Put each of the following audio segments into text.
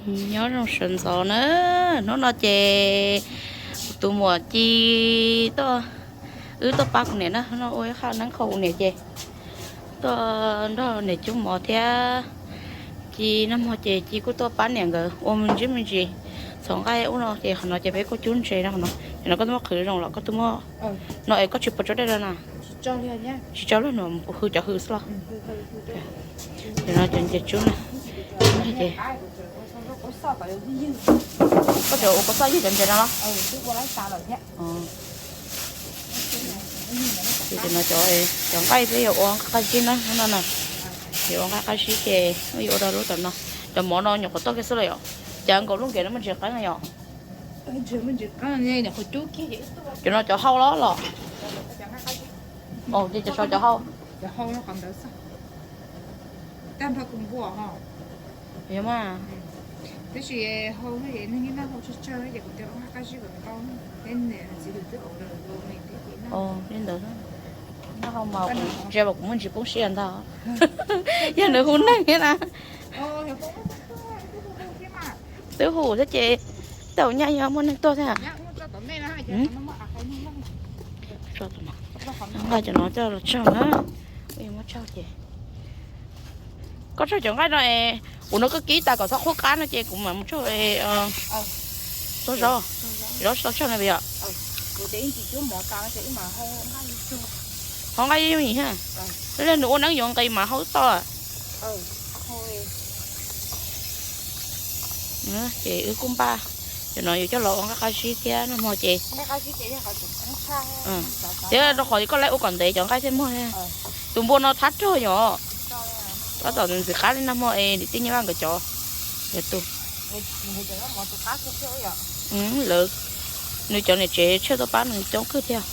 Nyob zoo sawv ntxov na, hnub no ces kuv tus muam Ci tuaj, wb tuaj pab kuv niam na, hnub no ua ib qho neeb qho kuv niam ces tuaj nrog niam cub mov thiab. Ci nag hmo ces Ci kuj tuaj pab niam nkawd ua me ntsis me ntsis txhov nqaij ub no ces qhov no ces peb kuj cub ntses no qhov no, ces no koj twb muab qhwv zoo los koj twb muab no es koj tsis pos tsob dej rau na. Tsis tso luag no hws cov hws xwb los. Ces no cov nce tsub na. Ces koj cov ua kua xoj ywg cov ntses no los. Ces no cov nqaij peb yuav ua nqaij qab zib na hnub no na. Yuav ua nqaij qab zib ces yuav ua rau lub tom no. Cov mov no nyuam qhuav tuaj kiag xwb los yom. Cas nkaus lub nkev no muaj ntsis qeeb yom. Cov no cov hau los los. Ces cov sau cov hau. Yog mas. Li ntawd, noj hau mas kuv ntsia mas kuv muaj ntsis poob siab ntag. Yog nws hu neeg thiab na. Twb hu thiab ces tau nyaj yog muaj neeg tuaj thiab. Nqa cov no coj los tsaug na. Muab tsaug ces koj tsaug cov nqaij no es, kuv no koj kib tas kom txhob qhuav qab no ces kuv mam mus tsaug txog zaub, zaub tsis tau tsaug no yom. Hau nqaij yooj yim ha. Li nws ua neeb yuav nqis mas hau tau. Ces wb kuj npaj, cov no yuav coj los ua nqaij qab zib thiab nag hmo ces. Thiab rau qhov koj laib ua kom ntev cov nqaij thiaj muag. Tus npua no thab rog yom. Tab tom ntxim qab li nag hmo es niam tij Nyiaj Vaj nkawd cov. Yog tus, lawv, nws cov niam tsev tshiab tuaj pab nws coob kawg thiab.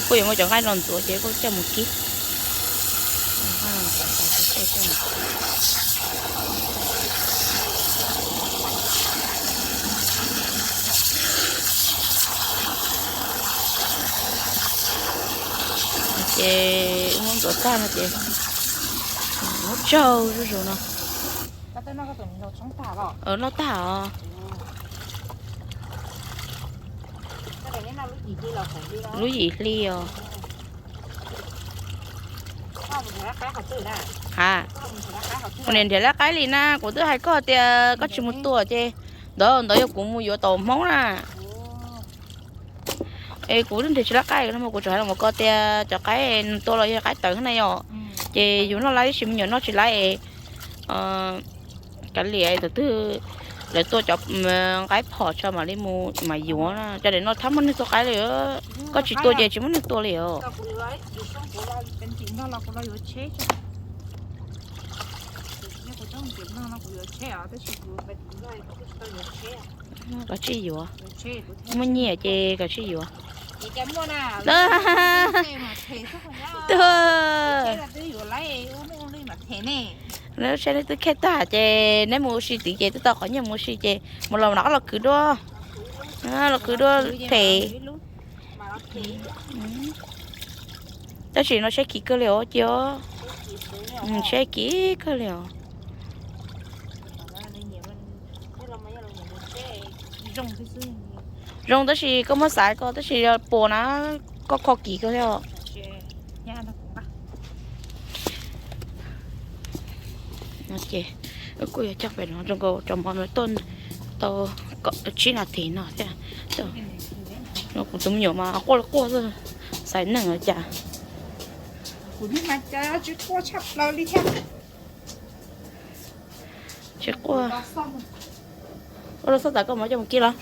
Kuj yuav muab cov nqaij no ntxuav ces kuj coj mus kib. Ces muab ntxuav tag no ces muab tsaug zuj zus no. Noj tag os. Lub yim hli os. Ha, kuv niam nrhiav laj qaib li na, kuv twb hais koj tias koj tsis mus tua ces ntawd ntawd yog kuv mus yuav tau Hmoob na. Es kuv twb nrhiav tsis laj qaib no mas kuv tseem hais los mus koj tias cov qaib tua los yog qaib tawv na yom. Ces yus noj laj tab sis me nyuam noj tsis laib es kav liam thaum twg lawv tua cov nqaib phom tso mam li mus mas yuav na. Cov daim no thab muaj neeg tua qaib li, koj tsis tua ces tsis muaj neeg tua li os. Koj tsij yuav, muaj nyiaj ces koj tsij yuav. Tuag. Lub tsheb neb twb khej tag ces neb mus ua si tid ces twb tau qhov nyiaj mus ua si ces mus los nram qab los khwv dua, los khwv dua them. Tab sis no tsheb kim kawg li os cia, tsheb kim kawg li os. Zoo tab sis koj muab xaiv ko tab sis puas na, koj kho kim kawg thiab os. Ces kuj yog coj pem no zoo nkaus cov mov no tuaj tau tsib nas this no thiab. Kuv tus me nyuam mas quaj li quaj xwb, xaiv neeg los cas. Tsis quaj. Ua rau xoj tas koj mam coj mus kib los?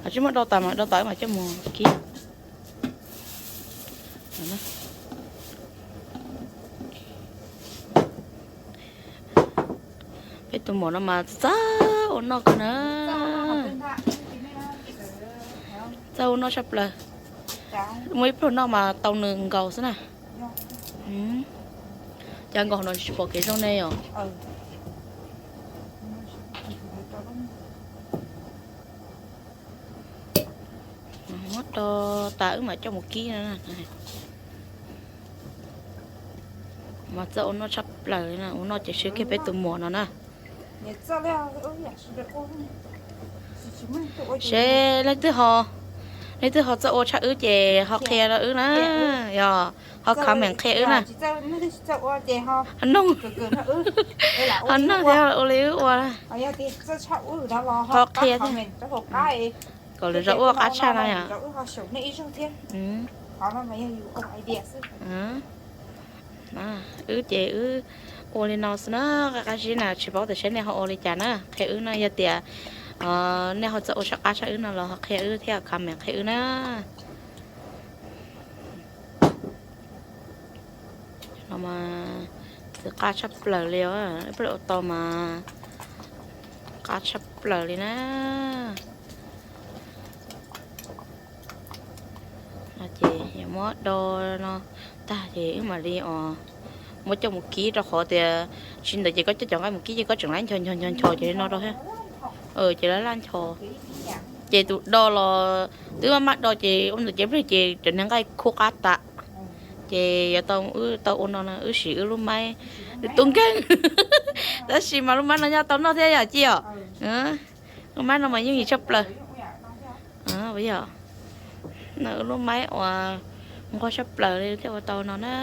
Tsis muab do tas mas do tas mam coj mus kib. Peb tus muam no mas txawj ua noj kawg na. Txawj ua noj tshaj plaws. Muaj ib pluag noj mas tau nws nkaus xwb na. Cas nkaus no tsis pom kev zoo ne yom? Muab do tas wb mam coj mus kib no. Mas txawj ua noj tshaj plaws li na, ua noj ces siab kiag peb tus muam no na. Seb leej twg ho, leej twg ho txawj ua tshaj wb ces ho qhia rau wb na, yog ho comment qhia wb na. Ho noog, ho noog thiab ua li wb ua, ho qhia thiab. Kom lwm zaus ua qab tshaj no yom. Wb ces wb ua li no xwb na, qab qab zib na, tsis paub tias seb nej ho ua li cas na, qhia wb na. Yog tias nej ho txawj ua tshaj qab tshaj wb no los ho qhia wb thiab comment qhia wb na. No mas txawj qab tshaj plaws li os, peb ua tau mas qab tshaj plaws li na. Ces yog muab do no tag ces wb mam li os muab coj mus kib rau qhov tias tsis ntawd ces koj coj cov nqaij mus kib ces koj tseem lab nchos nchos nchos nchos ces li no rau thiab. Ces laj laj nchos. Ces tus do los twb maj maj do ces ua ntawm ces pliag ces cov niag nqaij khub qab tas. Ces yuav tau wb tau ua no no wb siv wb lub maib, wb tub nkeeg. Tab sis mas lub maib no nyob tau noj thiab yom Ci os. Lub maib no mas yooj yim tshaj plaws. Yog no wb lub maib uas nquag tshaj plaws li thiaj ua tau no na.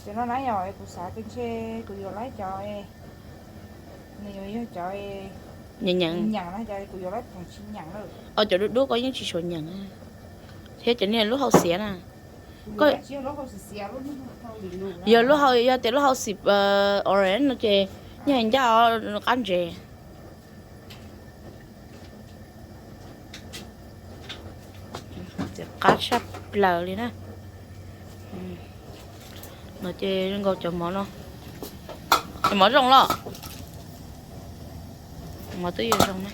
Ces no na yog kuv xav tias ntshe kuv yuav laib cov nws yuav yog cov nyeem nyeem na, cov kuv yuav laib tsis nyeem lawm. Cov dub dub koj yeej tsis tshua nyeem thiab, cov niag lub hau xiav na. Yog lub hau, yog tias lub hau xim orange no ces yeej hais ncaj qab ntses. Qab tshaj plaws li na. No ces nkaus cov mov no, cov mov zoo los, mov twb yuav zoo na,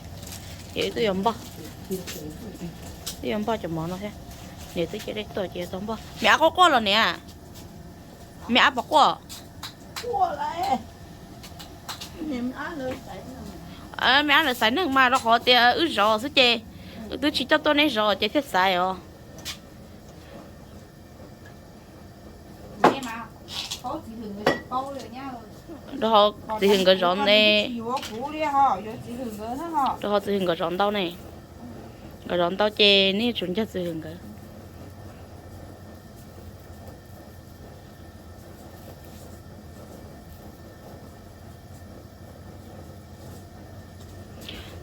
ces wb twb yuav npog, twb yuav npog cov mov no thiab. Niam twb cia dej tuaj ces yuav tau npog. Me ab quaj quaj los niam? Me ab puas quaj? Me ab lawv xaiv neeg mas rau qhov tias wb zov xwb ces, wb twb tsis coj tuaj neb zov ces thiaj xaiv os. Rau qhov txiv hwm nkawd zov ne. Rau qhov txiv hwm nkawd zov ntau ne. Nkawd zov ntau ces nej tsum ncaag txiv hwm nkawd.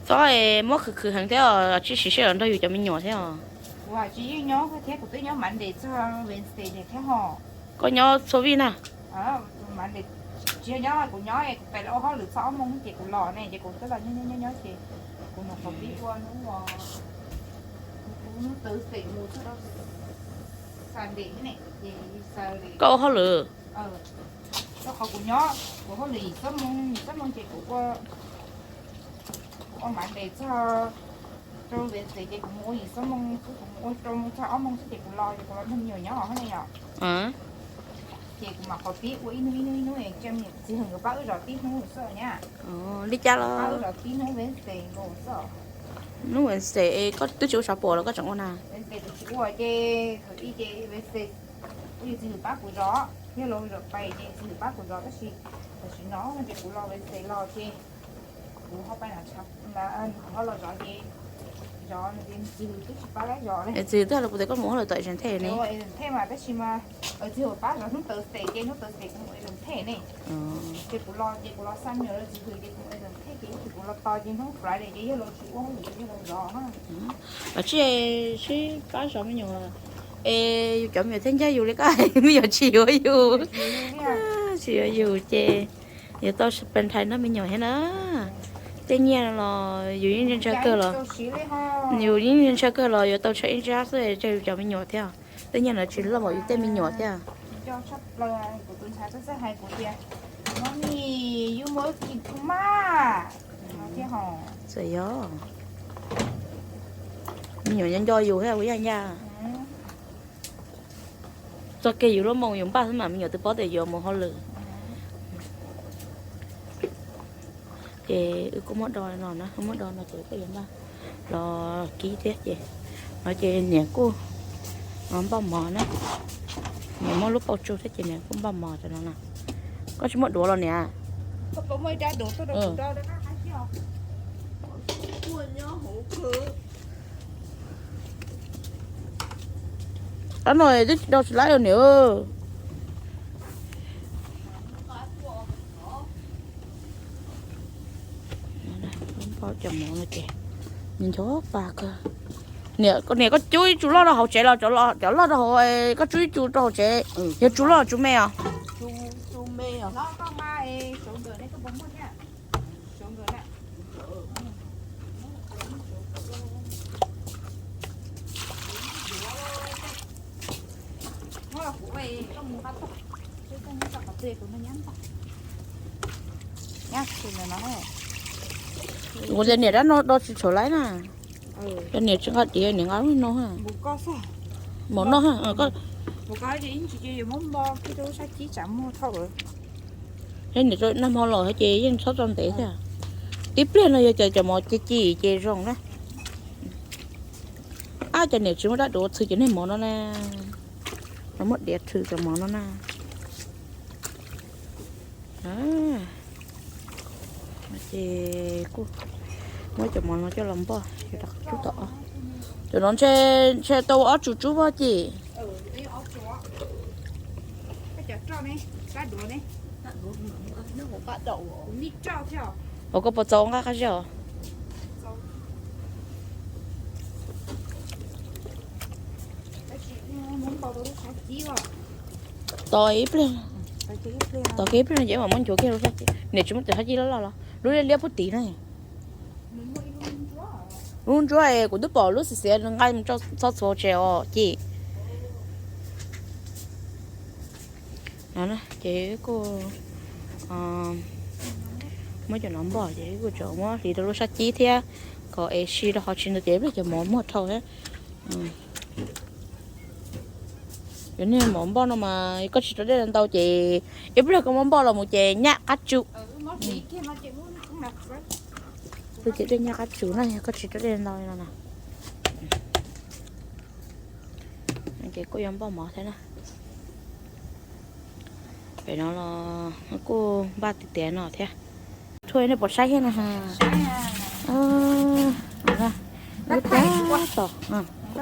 Txhob muab khwv khwv heev thiab os, tsib siv sij hawm nrog yus cov me nyuam thiab os. Kuv tsis yeej nyob thiab, kuv twb nyob Monday txog Wednesday thiab os. Koj nyob txhua vij na? Tsis yog nyob, kuv nyob kuv pem ua hauj lwm txog ob moos ces kuv los ne, ces kuv twb los nyob nyob nyob ces kuv mus qhov pib ua hnub, hnub Thursday mus txog rau Sunday ne, ces Sunday. Koj ua hauj lwm? Rau qhov kuv nyob, kuv hauj lwm yim txob moos, yim txob moos ces kuv ua, kuv ua Monday txog rau Wednesday ces kuv mus ua yim txob moos xwb, kuv mus ua rau moos txog ob moos xwb ces kuv los, ces kuv los nrog me nyuam nyob hauv ne yom. Ces kuv mam qhov pib ua ib hnub ib hnub ib hnub, tsis, txiv hwm nkawd pab wb zov tib hnub xwb nyab. Li cas los pab wb zov tib hnub Wednesday nkaus xwb. Hnub Wednesday koj twb tsis ua xav pom los koj tseem ua na? Wednesday kuv tsis ua ces thaum ub ces Wednesday kuv yog txiv hwm pab kuv zov, yog los zov pais ces txiv hwm pab kuv zov, tab sis tam sim no ces kuv los Wednesday los ces kuv ho pais na, kuv ho los zov ces zov no ces txiv hwm twb tsis pab lawv zov li. Txiv hwm twb hais rau kuv tias koj mus hauj lwm tom Exam Tech ne. Exam Tech mas tab sis mas txiv hwm pab zov hnub Thursday ces hnub Thursday kuv mus Exam Tech ne. Ces kuv los ces kuv los xa me nyuam rau txiv hwm ces kuv mus Exam Tech ces ib chim kuv los tos ces hnub Friday ces yog los tsis ua hauj lwm ces yog los zov. Los tsis sib pab zov me nyuam es yus cov me nyuam thiaj ncaj yus li koj, me nyuam tsis yuav yus, tsis yuav yus ces yuav tau spend time nrog me nyuam thiab na. Tej nyiaj los yus yeej ntshaw kawg los, yus yeej ntshaw kawg los yuav tau tshuav ib ntsab xwb tsawg yus cov me nyuam thiab. Tej nyiaj no tsis loj npaum yus tej me nyuam thiab. Txawm yog me nyuam nco nco yus thiab kuv yaj ncaj. Txoj kev yus lub moo yus npaj xwb mas me nyuam twb paub tias yuav mus hauj lwm. Ces wb kuj muab do no na, muab do no ces kuj yuav npaj los kib thiab ces no ces niam kuj npaj mov na. Niam muab lub pauj tsuj thiab ces niam kuj npaj mov cov no na. Koj tsis muaj duav los niam? Ab no twb tsis do tsis laib os niam. Cov mov no ces ncho pa kawg. Niam, koj cub ib tsu loj rau hauv tsev los cov loj rau hauv, koj cub ib tsu rau hauv tsev, yog tsu loj tsu me os? Kuv tias niam rab no do tsis tshua laib na. Cov niam tsis nqa diav, niam nqa lub no. Mov no. Niam nag hmo los ces yeej txhob tso ntev thiab. Tib pliag no yog cov mov ci ci ces zoo na. Ab, cov niam tsis muaj dab duav txhwv cov niag mov no na. Muab diav tshwm cov mov no na. Ces kuj muab cov mov no coj los npoj rau cov no. Cov no ntshe tau ob tsu tsub pob ci. Ua koj puas txaus nqa qab zej os? Tos ib pliag, tos kiag ib pliag no ces mam muab nchuav kiag lub sab cib. Niam tsis muab tus sab cib loj loj los lub liab liab puag tid na. Lub ntsuab es kuv twb pom lub xiv xiav nqa mus txog txhua tsev os ci. Ces kuj muab cov no npoj ces kuj tseem muab hliv rau lub sab cib thiab, kom es si rau qhov tsis ntau ces ib pliag cov mov muag dhau thiab. Cov niag mov npoj no mas koj tsis rau dej ntau ces ib pliag koj muab npoj los mus ces nyab qab tsu. Ces dej nyab qab tsu na, yog koj tsis rau dej ntau no na. Ces kuj yuav npoj mov thiab na. Pem no los kuj npaj tiag tiag no thiab. Thuaj nej puas saib thiab na?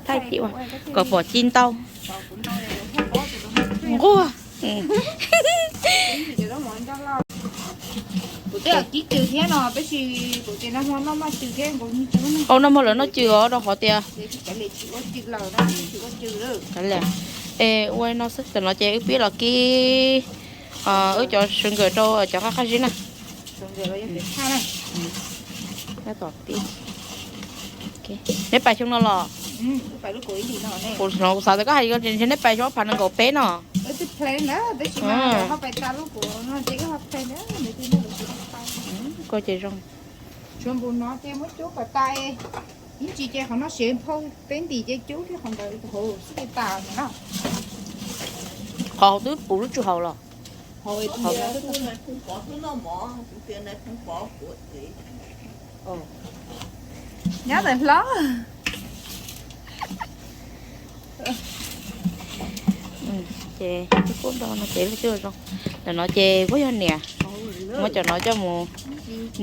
Thaij ci ua kom pom ci ntau. Nquag. Kuv twb kib cw thiab no, tab sis kuv tias nag hmo noj maj cw thiab, nkaus nws tsis muaj neeg. Au, nag hmo lawv noj cw os, rau qhov tias, kav liam, es ua no xwb, tam no ces wb pib los kib wb cov sugar rau cov qab qab zib na. Neb pais xyoo no los? Kuv xav tias koj hais ntshe neb pais xyoo ob phav nees nkaum peb no. Koj ces zoo. Qhov hauv twb puv lub tsu hauv los? Nyob ntawm hlob. Ces kuj do no ces zoo. Ntawm no ces kuj yog niam muab cov no coj mus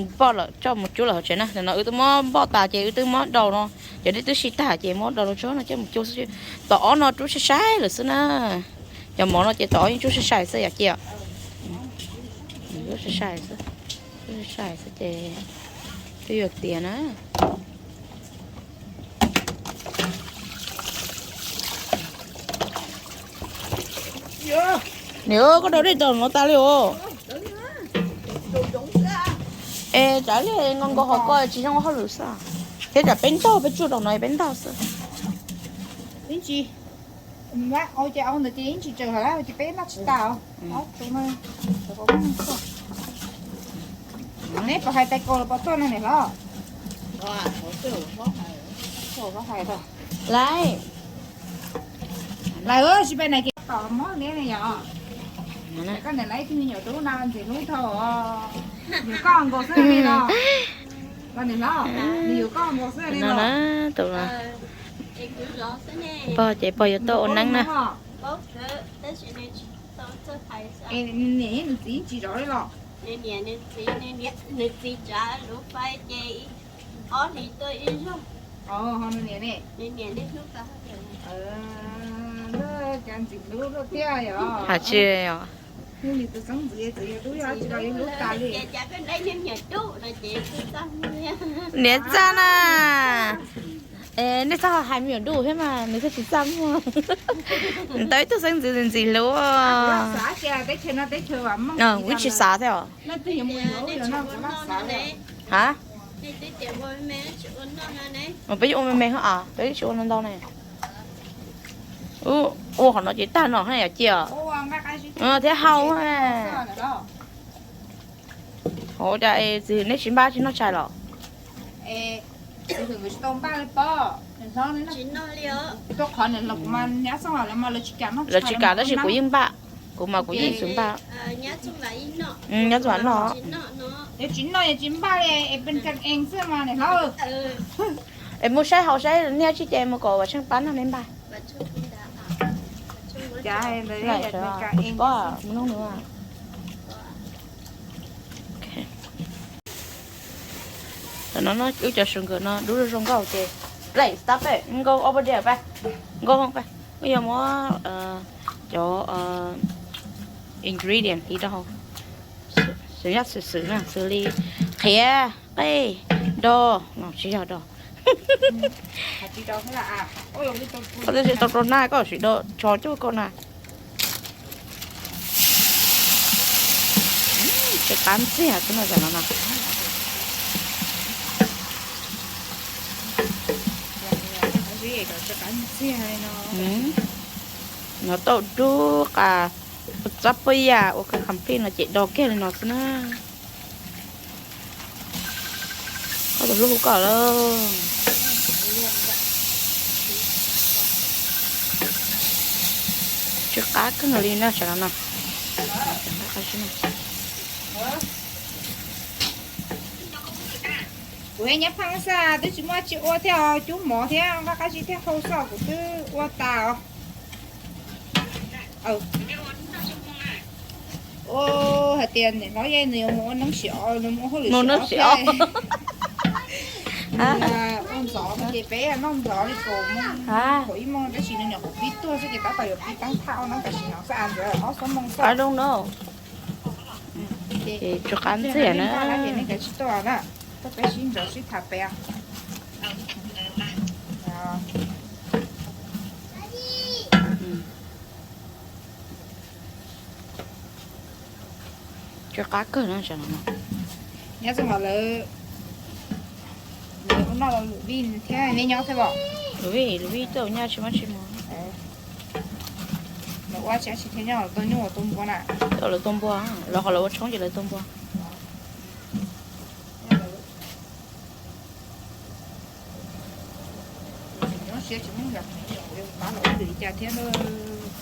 npoj lawm, coj mus cub lawm hauv tsev na. Ntawm no wb twb muab npoj tas ces wb twb muab daus no, cov dej twb sib tag ces muab daus los tsuag no coj mus cub xwb. Tom ob no rub sai sai lawm xwb na. Cov mov no ces tom ob yeej rub sai sai xwb yom, cia. Rub sai sai xwb, rub sai sai xwb ces twb yuav tiav na. Niam, koj daus dej daus no tas li os. Es tsam li nkaus nkaus hauv ko tsis zoo hauj lwm xwb. Thiab tsam peb ntaug, peb tsuj rau no peb ntaug xwb. Ces au ntawd ces ib ntsis tsaws hauv lawm ces peb noj tsis tas. Neb puas hais tais kaus los puas tuaj no niam hlob? Lawm, lawm tsis pais na. Tom mob liab ne yom. Koj niam lawv ib tug me nyuam dub no ntxim hlub dhau. Yog koj nkaus xwb li no. Los niam hlob, nws yog koj nkaus xwb li no. Tus pog ces pog yuav tuaj ua neeb na. Es niam nws txiv tsis zov li los? Nws txiv tsav luv fai ces ob hlis tuaj ib zaug. Ho nws niam ne? Nws niam niaj hnub pab. Cas ntxim hlub luaj thiab yom. Has tsis os. Tus xeeb ntxwv txawm yog dub yog tsis los yog hlub tas li. Niam txaj na. Nej txhob hais me nyuam dub thiab mas nws thiaj tsis txaj muag. Tau ib tug xeeb ntxwv ntxim hlub. Kuv tsis xav thiab os. Ha, peb ua me me os, peb tsis ua ntau ntau ne. Ua qhov no ces tag no haj yam cia thiab hau. Ua cas txiv hwm neb tsis npaj tsis noj tshais los? Lawv tsis kam tab sis kuv yeej npaj. Kuv mas kuv yeej xwm npaj. Nyob txog no. Es tsis noj es tsis npaj li, es pes kas ees xwb mas niam hlob. Es mus saib haus saib niaj tsis ces mus kom Vam Tsheej pab noj neb npaj. Tam no wb cov su nkawm no dub zoo nkauj ces, play stop it, go over there, pa, go home, pa. Wb yuav muab cov ingredient li rau hauv, xws yam xwm xwm na, xws li qhiav, qej, do, no tsis yog do. Koj twb tsis tau rau na, koj sim do tsho cuj koj na. Tsw qab ntxiag xwb no, tam no no. No tau dub qas, txab pab yam ua kawg complete no ces do kiag li no xwb na. Koj tus hlub hu koj lawm. Tsw qab kawg li na, tam no no. Kuv nyob pheej xwb twb tsis muaj tsis ua thiab os, cub mov thiab nqa qab zib thiab hau xwb kuv twb ua tas os. Hais tias niam hlob yeej nws yuav mus ua neeb sim os, nws mus ua hauj lwm sim os. Nws ua ntxov no ces peb noj ntxov li kaum moos, kaum ib moos tab sis nws nyuam qhuav pib tuag xwb ces tab tom yuav pib teeb thaj no, tam sim no xwb as ntxov ob xuab moos xwb. Ces tsw qab ntxiag na. Ces nej kav tsij tuaj na, tuaj peb sib ntsib sib tham pem. Tsw qab kawg no, tam no no. Nyob txog qhov lawv, lawv ua noj los lwm vij thiab nej nyob thiab los? Lwm vij, lwm vij tuaj ua nyab tsis muaj tsis muaj. Lawv ua tsis tsis thiab nyob los tua nyuj los tua npua na? Lawv tua npua, lawv qhov lawv ua tshoob ces lawv tua npua.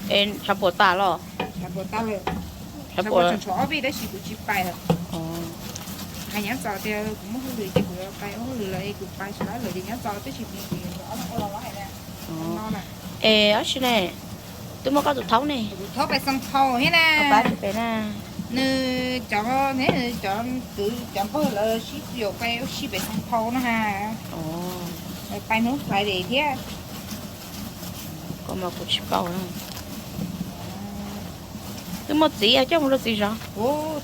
Es tshav puam tas los? Tshav puam tas lawm. Tshav puam tshuav ob vij tab sis kuv tsis pais lawm. Hais nyob txog tias kuv muaj hauj lwm ces kuv pais ua hauj lwm lawm es kuv pais tsis laib lawm ces nyob txog tab sis kuv ua los hais no. Es ob si ne, twb muaj koj tus thaub ne. Tus thaub pais Xeev Phau thiab na. Pab tsis pem na. Nws cov, cov kwv cov npawg lawv sib yuav pais ua si pem Xeev Phau no ha. Pais hnub Friday thiab. Koj mas kuv tsis paub na. Twb muaj txiv coj mus rau txiv zov.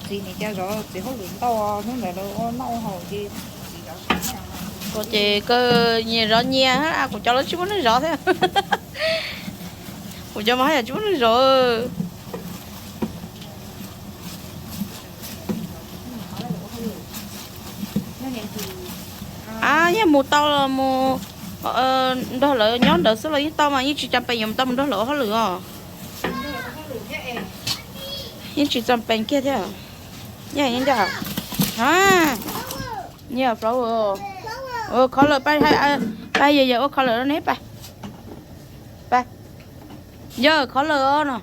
Txiv nim cas zov txiv hauj lwm ntau, hnub ntawd lawv ua noj ua haus ces txiv zov. Kuv ces kawg nyias zov nyias, kuv cov lawv tsis muaj neeg zov thiab. Kuv cov mas haj yam tsis muaj neeg zov. A, yog mus tau los mus nrog lawv nyob ntawd xwb los yeej tau mas yeej tsis cas pes yuav mus tau mus nrog lawv ua hauj lwm os. Yeej tsis txom pees kiag thiab. Yeej yeej ncaj. Nyiam flower. Ua color pa, pa yawg yawg ua color rau neb pa. Pa, yawg color os no.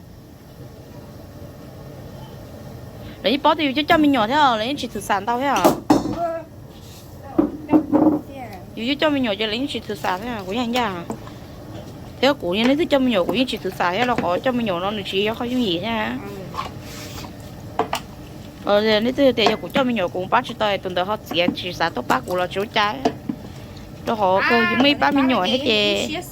Lawv yeej paub tias yus coj coj me nyuam thiab lawv yeej tsis thwm xam ntau thiab. Yus coj coj me nyuam ces lawv yeej tsis thwm xam thiab, kuv yeej ncaj. Thiab kuv yog leej twg coj me nyuam kuv yeej tsis thwm xam thiab, rau qhov coj me nyuam no nws tsis yog qhov yooj yim thiab. Leej twg tias yog kuv coj me nyuam kuv pab tsis tau, tus ntawd ho txiav tsis xav tuaj pab kuv los tsis ua cas, rau qhov kawg yus muaj ib pab me nyuam thiab ces.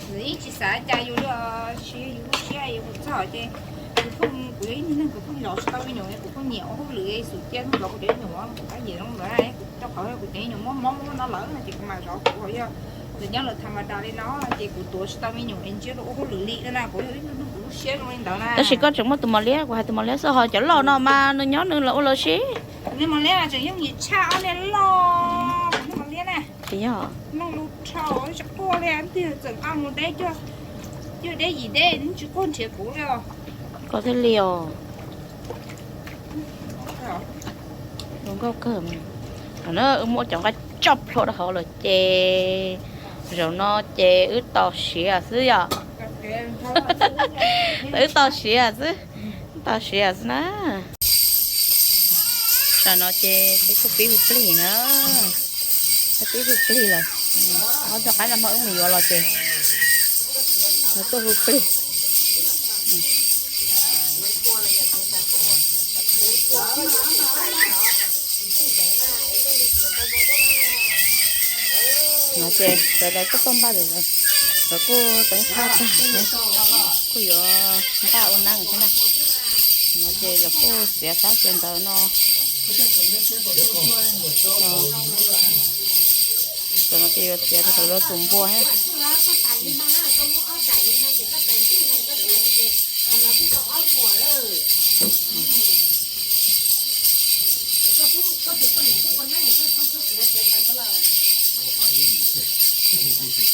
Kuv yeej tsis xav cas yus li, tsis yog yus lub siab yus txog ces kuv pheej, kuv yog ib tug neeg kuv pheej zov tsis tau me nyuam, kuv pheej nyiam ua hauj lwm xwm cia hnub nkaus kuv cov me nyuam mus qab yim zoo ntawd, rau qhov kuv cov me nyuam muaj mob muaj noj lawm no ces kuv mam zov kuv yog lawv nyob lawv tham ma das li no ces kuv tuav tsis tau me nyuam es ntsia rau ua hauj lwm li no na, kuv yog ib tug neeg kuv lub siab zoo li ntawd na. Tab sis koj tseem muaj tus mos liab, kuv hais tus mos liab xwb, ho cov loj no mas nws nyob nws los ua lawv si. Niag mos liab mas tseem yooj yim tshaj ob niag loj, niag mos liab na. Yog. Noj lus rhau tsis quaj li, twb txawm nqa mus deb cuaj, cuaj deb yim deb tsis quaj nrhiav kuv li os. Koj thiaj li os. Zoo nkauj kawg mas. Thaum no wb muab cov nqaij tso plhuav rau hauv lawm ces zaum no ces wb tos siav xwb yom. Wb tos siav xwb, wb tos siav xwb na. Tam no ces peb kuj pib hu plig na, peb pib hu plig lawm. Ob tug qaib no mas wb mus yuav los ces lawv tuaj hu plig. No ces sawv daws kuj tuaj npaj lawm, lawv kuj teeb tag tag, kuj yuav npaj ua neeb thiab na. No ces lawv kuj txiav xab txiav ntawv no. Tam no ces yuav txiav rau lawv tus npua thiab.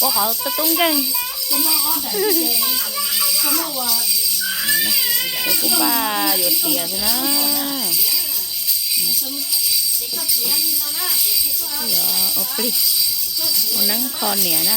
Ua qhov tub tub nkeeg. Ces kuj npaj yuav txiav thiab na. Yuav ua plig, ua neeb kho niam na.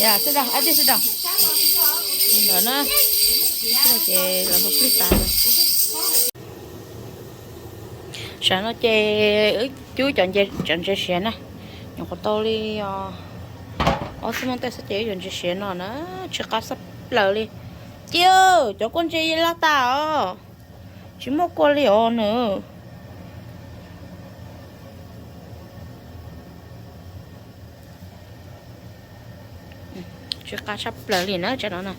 Yog, sawv daws, ab tij sawv daws. Ntawd na, ces lawv hu plig tas lawm. Tam no ces wb cub cov ntses siav na, nyuam qhuav tau li ob xuab moos tej xwb ces wb yuav ntses siav no na, tsw qab xab plaws li. Ciaj, cov kua ntses laj tas os, tsis muaj kua li os nws. Tsw qab tshaj plaws li na tsam no na.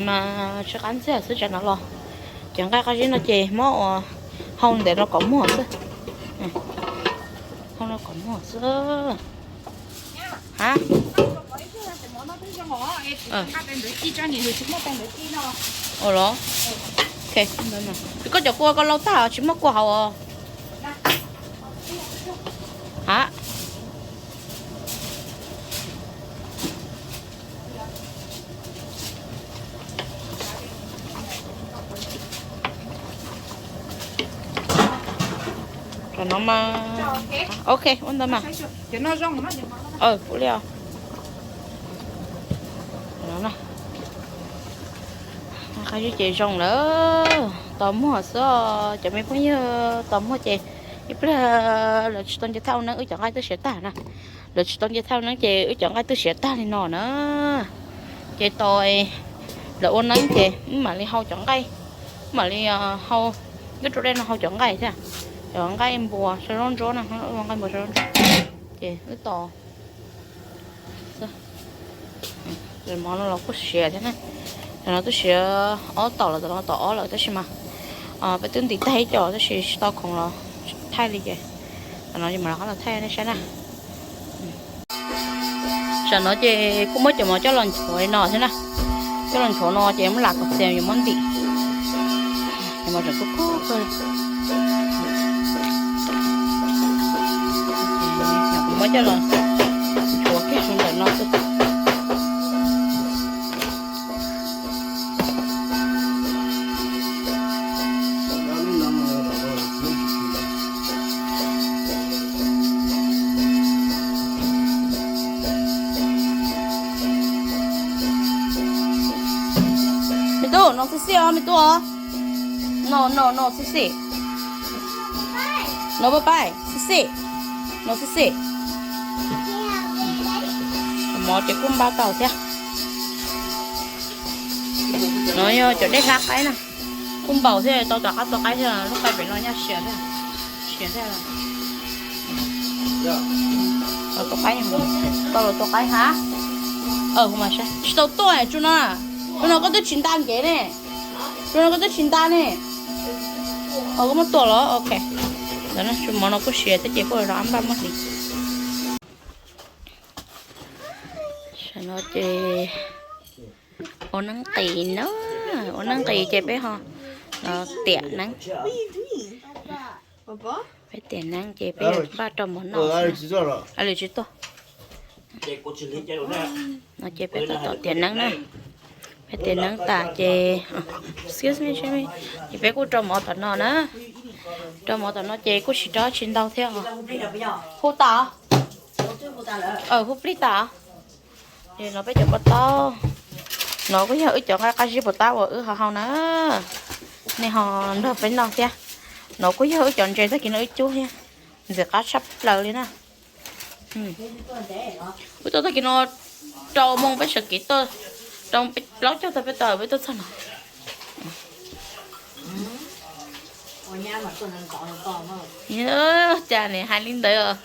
Mas tsw qab ntxiag xwb tsam no los. Cov nqaij qab zib no ces muab ua hau ntev rau kom muag xwb. Hau rau kom muag xwb. Ha? Ua los? Koj cov kua koj lau tag tsis muaj kua hauv os. Ha? Cov no mas, ok, ua ntawd mas. Ua li os. Qab zib ces zoo lawm, tos muag xwb os cov me phooj ywg, tos muag ces ib pliag lawv tsis tau nce thaj ua neeb wb cov nqaij twb siav tag na. Lawv tsis tau nce thaj ua neeb ces wb cov nqaij twb siav tag li no na. Ces tos lawv ua neeb ces wb mam li hau cov nqaij, wb mam li hau, wb rau dej no hau cov nqaij thiab. Cov nqaij npua sab zaub ntsuab na, nqaij npua sab zaub ntsuab. Ces wb tos. Mov no los kuj siav thiab na. Tam no twb siav ob tom lawm, tam no tom ob lawm tab sis mas peb twb ntim tag ib co tab sis tsis tau khoom los thaij li ces tam no mam rov qab los thaij nej saib na. Tam no ces kuj muab cov mov coj los nchuav no thiab na. Coj los nchuav no ces muab lam kom txias yuav muab ntim. Cov mov tseem kub kub kawg. Kuv muab coj los nchuav kiag ntawm no xwb. Me tub, no xib xib os me tub os. No no no xib xib. No pab pab xib xib. No xib xib. Mov ces kuj npaj tau thiab. No yog cov dej hlab qaib na. Kuj npaum thiab, tau tom qab tua qaib thiab, lub qaib pem no nyaj siav thiab. Siav thiab. Tau tua qaib, tau los tua qaib hab. Tsis tau tuaj tsu no. Tsu no koj twb tsis nta nkev ne. Tsu no koj twb tsis nta ne. Koj muab tua los ok. Ntawd tsu mov no kuj siav thiab ces kuj rov qab npaj muab hliv. Tam no ces ua neeb qis na, ua neeb qis ces peb ho los tiam neeb. Peb tiam neeb ces peb yuav npaj rau mov noj. Lwm tsis tuaj. No ces peb tab tom tiam neeb na. Peb tiam neeb tas ces, excuse me, ces peb kuj rau mov tom no na. Rau mov tom no ces kuj tsis rau tsis ntau thiab. Hu tas, hu plig tas. Ces no peb cov pob taub, no kuj yog wb cov nqaij qab zib puas tab uas wb ho hau na. Nej ho nrog peb noj thiab. No kuj yog wb cov ntses tag kis no wb cub thiab, ntxim qab tshaj plaws li na. Wb tuaj tag kis no rau moo peb sawv kev tuaj, rau plaub caug tag peb tau peb tuaj txog no. Cas nim hais li ntawd os.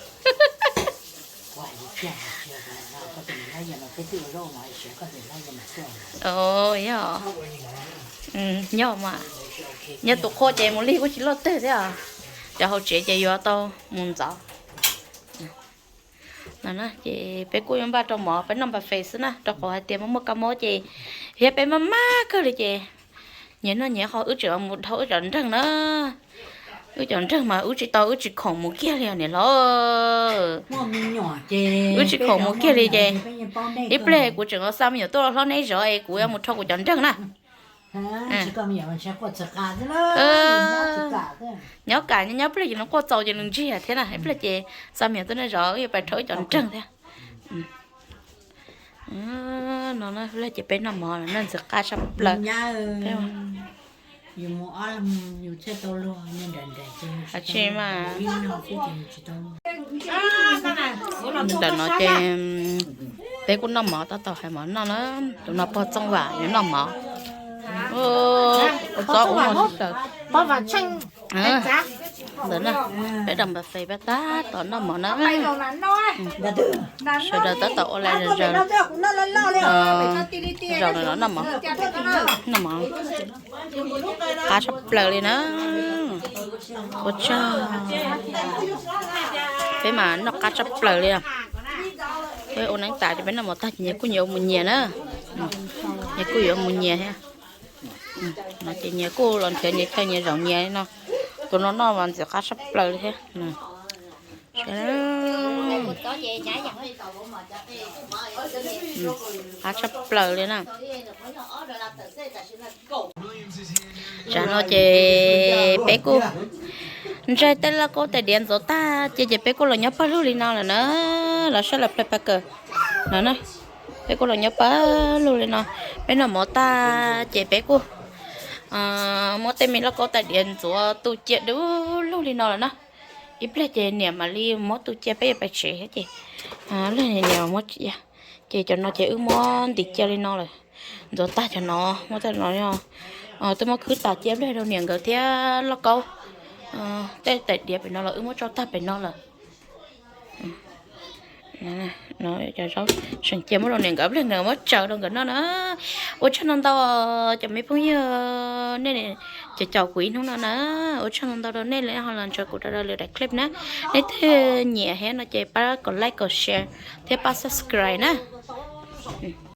Yog, yog mas, yog tus qhua ces mus lig kuj tsis luaj twg thiab os. Cov hauv tsev ces yuav tau mus ntxov. No ces peb kuj yuav npaj rau mov peb noj npa fes xwb na, rau qhov hais tias muaj muaj kab mob ces, thiab peb maj maj kawg li ces nyias noj nyias qhov, wb tseem mus dhau wb cov nreeg na. Wb cov nreeg mas wb tsis tau, wb tsis khoom mus kiag li niam hlob. Wb tsis khoom mus kiag li ces ib pliag kuv tseem xa me nyuam tuaj los hlob neb zov es kuv yuav mus rho kuv cov nreeg na. Nyob kam nyob pliag ces nws quaj txaus ces nws ntsiag thiab na, ib pliag ces xa me nyuam tuaj neb zov wb yuav pais rho wb cov nreeg thiab. No ib pliag ces peb noj mov no ntxim qab tshaj plaws. Ntawm no ces peb kuj noj mov tab tom hais mov noj na. Tus no pog Txooj Vam yuav noj mov. Ua txob ua mov sawv. Ntawm no peb dam npa fes peb tab tom noj mov na. Sawv daws tab tom ua lais zaws zaws no los noj mov. Noj mov qab tshaj plaws li na. Ua tsaug, peb mas noj qab tshaj plaws li. Peb ua neeb tas ces peb noj mov tag ces nyias kuj yuav mus nyias na. Nyias kuj yuav mus nyias thiab. No ces nyias kuj los nrhiav nyias chaw nyias zaum nyias li no. Tus no noj mas ntxim qab tshaj plaws li thiab. Qab tshaj plaws li na. Tsam no ces peb kuj ntsaig tej lauj kaub tais diav ntxuav tag ces, ces peb kuj los nyob pawg lug li no lawm na. Los saib lawv plawg pawg kawm no na. Peb kuj los nyob pawg lug li no. Peb noj mov tag ces peb kuj muab tej me lauj kaub tais diav ntxuav tu cia du lug li no lawm na. Ib pliag ces niam mam li muab tu cia peb yuav pais tsev thiab ces, ib pliag niam muab cia. Ces cov no ces wb muab ntim cia li no lawm. Ntxuav tag cov no, muab tag no, twb muab khwb tas cia ib pliag rau niam nkawd thiab lauj kaub. Tej tais diav pem no los wb muab tso tag pem no lawm. Cov zaub seem cia muab rau niam nkawd ib pliag nkawd muab tsaws rau nkawd noj na. Ua tsaug ntau ntau cov me phooj ywg, nej caum caum kuv ib hnub no na. Ua tsaug ntau ntau rau nej li ho los ntsib kuv rau lwm daim clip na. Nej twg nyiam thiab no ces pab kom like kom share thiab pab subscribe na. Ej,